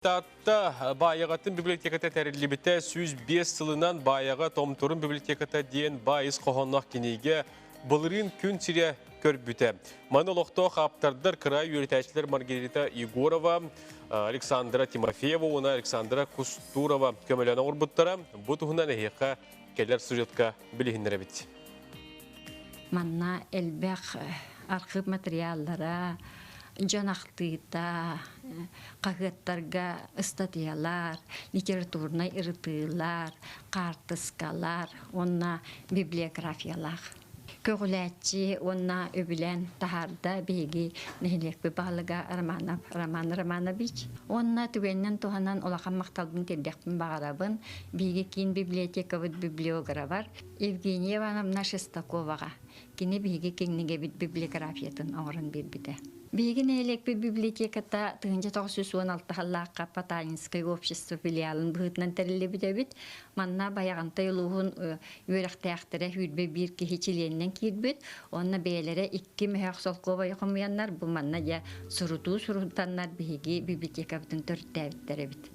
Таатта Баайаҕатын библиотеката тэриллибитэ 105 сылынан Баайаҕа Томторун библиотеката диэн баай ис хоһоонноох кинигэ былырыын күн сирэ көрбүтэ. Маны олохтоох ааптардар кыраай үөрэтээччилэр Маргарита Егорова, Александра Тимофеева уонна Александра Кустурова көмөлөөн оҥорбуттара. Бу туһунан эһиэхэ кэлэр сюжетка билиһиннэрэбит. Манна элбэх архыып материаллара, дьон ахтыыта, хаһыаттарга ыстатыйалар, литературнай ырытыылар, хаартыскалар уонна библиографиялаах. Көҕүлээччи уонна үбүлээн таһаарда биһиги нэһилиэкпит баһылыга Романов Роман Романович. Уонна түгэнинэн туһанан улахан махталбын тиэрдиэхпин баҕарабын. Биһиги киин библиотекабыт библиографар Евгения Ивановна Шестаковаҕа. Кини биһиги кинигэбит библиографиятын оҥорон биэрбитэ. Биһиги нэһилиэкпит библиотеката 1916 сыллаахха Потанинскай общество филиалын быһыытынан тэриллибит эбит. Манна Байаҕантай улууһун үөрэхтээхтэрэ сүүрбэ биир киһи чилиэнинэн киирбит. Уонна бэйэлэрэ икки мөһөөх солкуобайы хомуйаннар бу манна дьэ сурутуу сурутаннар биһиги библиотекабытын төрүттээбиттэр эбит.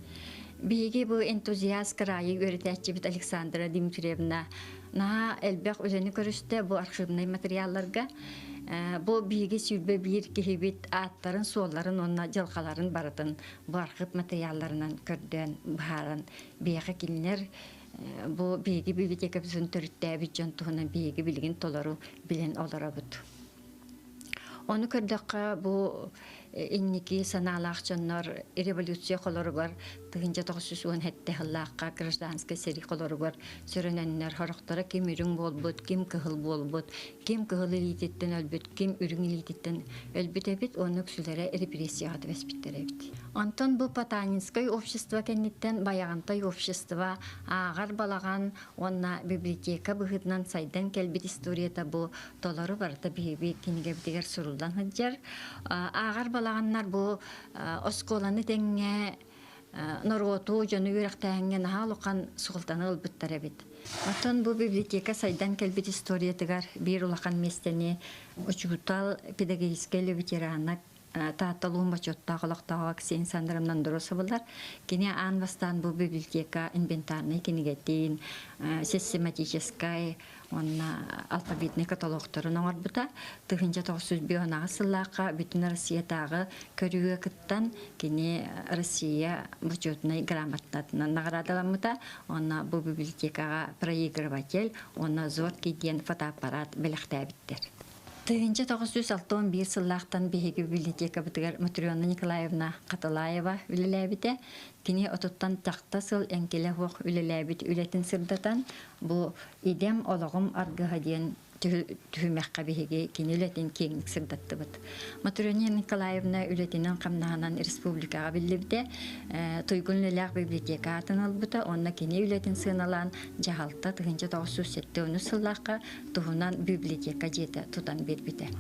Биһиги бу энтузиаст кыраайы үөрэтээччибит Александра Дмитриевна наһаа элбэх үлэни көрүстэ бу архивнай материалларга. Бу биһиги 21 киһибит ааттарын-суолларын уонна дьылҕаларын барытын бу архыып материалларынан көрдөөн быһааран биһиэхэ кинилэр бу биһиги библиотекабытын төрүттээбит дьон туһунан биһиги билигин толору билэн олоробут. Ону көрдөххө, бу инники санаалаах дьоннор революция холоругар 1917 сыллаахха гражданскай сэрии холоругар сөрөнөннөр сорохторо ким үрүҥ буолбут, ким кыһыл буолбут, ким кыһыл илиититтэн өлбүт, ким үрүҥ илиититтэн өлбүт эбит уонна үксүлэрэ репрессияҕа түбэспиттэр эбит. Онтон бу Потанинскай общество кэнниттэн Байаҕантай общество ааҕар балаҕан уонна библиотека быһыытынан сайдан кэлбит историята бу толору барыта биһиги кинигэбитигэр суруллан сылдьар. Ааҕар балаҕаннар бу оскуоланы тэҥҥэ норуоту, дьону үөрэхтээһиҥҥэ наһаа улахан суолтаны ылбыттар эбит. Оттон бу библиотека сайдан кэлбит историятыгар биир улахан миэстэни учуутал, педагогическай ветерана Таатта улууһун бочуоттаах олохтооҕо Ксения Александровна Андросовалар. Кини аан бастаан бу библиотека инвентарнай кинигэтин, систематическай уонна алфавитнай каталогтарын оҥорбута. 1998 сыллаахха Бүтүн Россиятааҕы көрүүгэ кыттан кини Россия бочуотунай грамотатынан наҕараадаламмыта уонна бу библиотекаҕа проигрыватель уонна зоркий диэн фотоаппарат бэлэхтээбиттэр. 1961 сыллаахтан биһиги библиотекабытыгар Матрена Николаевна Хатылаева үлэлээбитэ. Кини отуттан тахта сыл эҥкилэ суох үлэлээбит үлэтин сырдатан, бу «Идэм олоҕум аргыһа» диэн түһүмэххэ биһиги кини үлэтин киэҥник сырдаттыбыт. Матрена Николаевна үлэтинэн-хамнаһынан республикаҕа биллибитэ, туйгун үлэлээх библиотека аатын ылбыта уонна кини үлэтин сыаналаан дьаһалта 1970 сыллаахха туһунан библиотека дьиэтэ тутан биэрбитэ.